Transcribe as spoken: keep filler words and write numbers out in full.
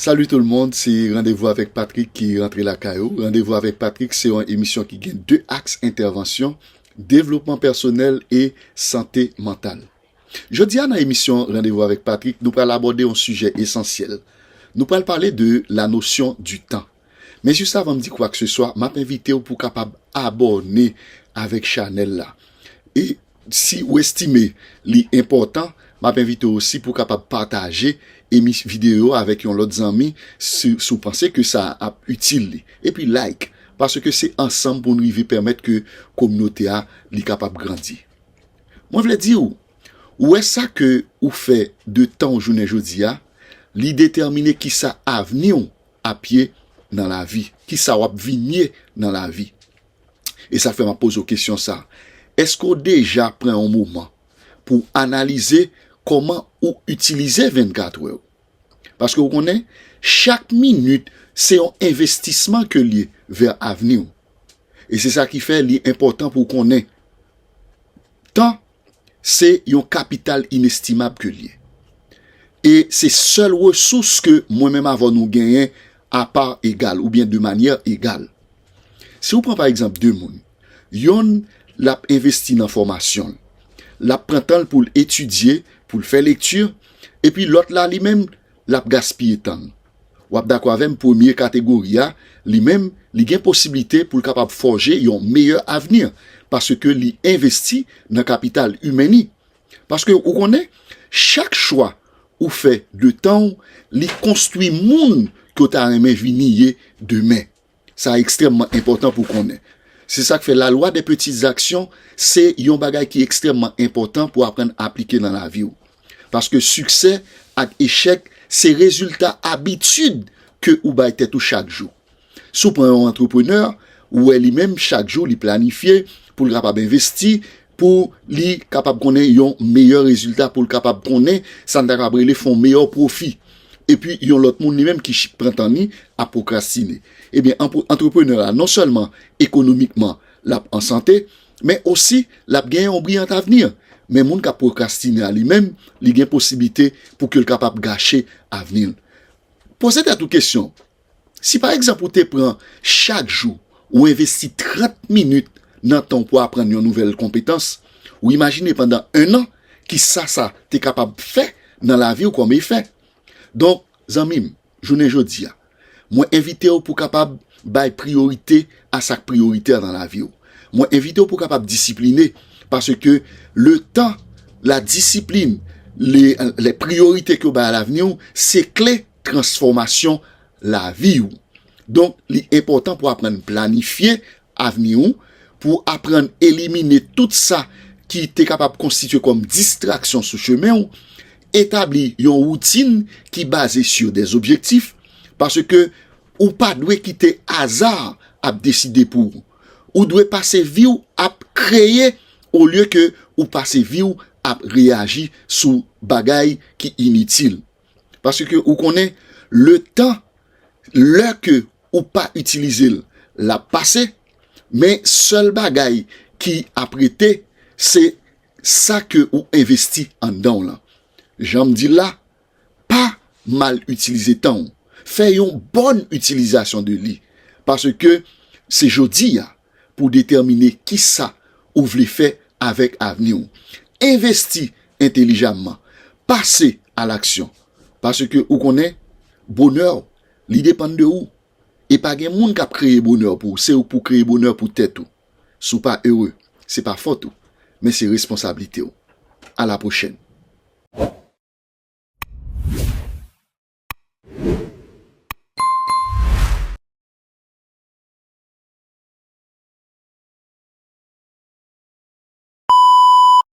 Salut tout le monde, se Randevou avèk Patrick ki rantre lakay ou. Randevou avèk Patrick se yon emisyon ki gen de aks entèvansyon, devlopman pèsonèl e sante mantal. Jodi a nan emisyon Randevou avèk Patrick, nou pral abòde yon sijè esansyèl. Nou pral pale de la notion du temps. Men jis avan m di kwakeseswa, m ap envite w pou w kapab abòne avèk chanèl la. E si w estime li enpòtan, m ap envite w osi pou w kapab pataje emis videyo avèk yon lòt zanmi si, si w panse ke sa ap itil li. Epi like, paske se ansanm pou n rive pèmèt ke kominote a li kapab grandi. Mwen vle di w, ou wè sa ke ou fè de tan w jounen jodi a, li detèmine kisa avni w ap ye nan lavi, kisa w ap vin ye nan lavi. E sa fè m ap poze w kesyon sa. Èske w deja pran yon moman pou w analize kòman ou itilize vennkat è w? Paske w konnen, chak minit se yon envestisman ke l ye vè avni w. E se sa ki fè li enpòtan pou w konnen tan se yon kapital inestimab ke l ye. E se sèl resous ke mwen menm avè w nou genyen a pa egal oubyen de manyè egal. Si w pran pa egzanp de moun, yonn l ap envesti nan fòmasyon l, l ap pran tan l pou l etidye, pou l fè lekti, epi lòt la li menm l ap gaspiye tan l. W ap dakò avè m, premye kategori a, li menm, li gen posiblite pou l kapab fòje yon meyè avni, paske li envesti nan kapital imen li. Paske ou konnen, chak chwa ou fè de tan w, li konstwi moun ke w ta renmen vini ye demen. Sa ekstrèmman enpòtan pou w konnen. Se sa k fè la loi des petites actions se yon bagay ki ekstrèmman enpòtan pou w aprann aplike nan lavi w. Paske siksè ak echèk se rezilta abitid ke ou bay tèt ou chak jou. Si w pran yon antreprenè, ou wè li menm chak jou li planifye pou l kapab envesti, pou li kapab konnen yon meyè rezilta, pou l kapab konnen sa n ta kapab rele fè yon meyè pwofi. Epi yon lòt moun li menm ki ch- pran tan li ap pwokrastine. Ebyen, anpre- antreprenè a non sèlman ekonomikman l ap an sante, men osi l ap gen yon briyan avni. Men moun k ap pwokrastine a li menm, li gen posiblite pou ke l kapab gache avni l. Poze tèt ou kesyon. Si pa egzanp ou te pran chak jou ou envesti trant minit nan tan w pou aprann yon nouvèl konpetans, ou imajine pandan en an kisa sa te kapab fè nan lavi w kòm efè. Donk, zanmi m, jounen jodi a, mwen envite w pou kapab bay priyorite a sa k priyoritè nan lavi w. Mwen envite w pou kapab disipline, paske le tan, la disiplin, le, le priyorite ke w bay a lavni w, se kle transfòmasyon lavi w. Donk, li enpòtan pou aprann planifye avni w, pou aprann elimine tout sa ki te kapab konstitye kòm distraksyon sou chemen w, etabli yon woutin ki baze sur des objectifs, paske ou pa dwe kite aza ap deside pou ou. Ou dwe pase vi w ap kreye olye ke ou pase vi w ap reyaji sou bagay ki initil. Paske ou konnen, le tan, lè ke ou pa itilize l, l ap pase, men sèl bagay ki ap rete, se sa ke ou envesti anndan w lan. Jan m di l la, pa mal itilize tan w. Fè yon bòn itilizasyon de li. Paske se jodi a pou detèmine kisa ou vle fè avèk avni w. Envesti entelijamman. Pase a laksyon. Paske ou konnen, bonè w, li depann de ou. E pa gen moun k ap kreye bonè w pou ou. Se ou k pou kreye bonè w pou tèt ou. Si w pa ere, se pa fòt ou, men se responsablite w. A la pwochèn.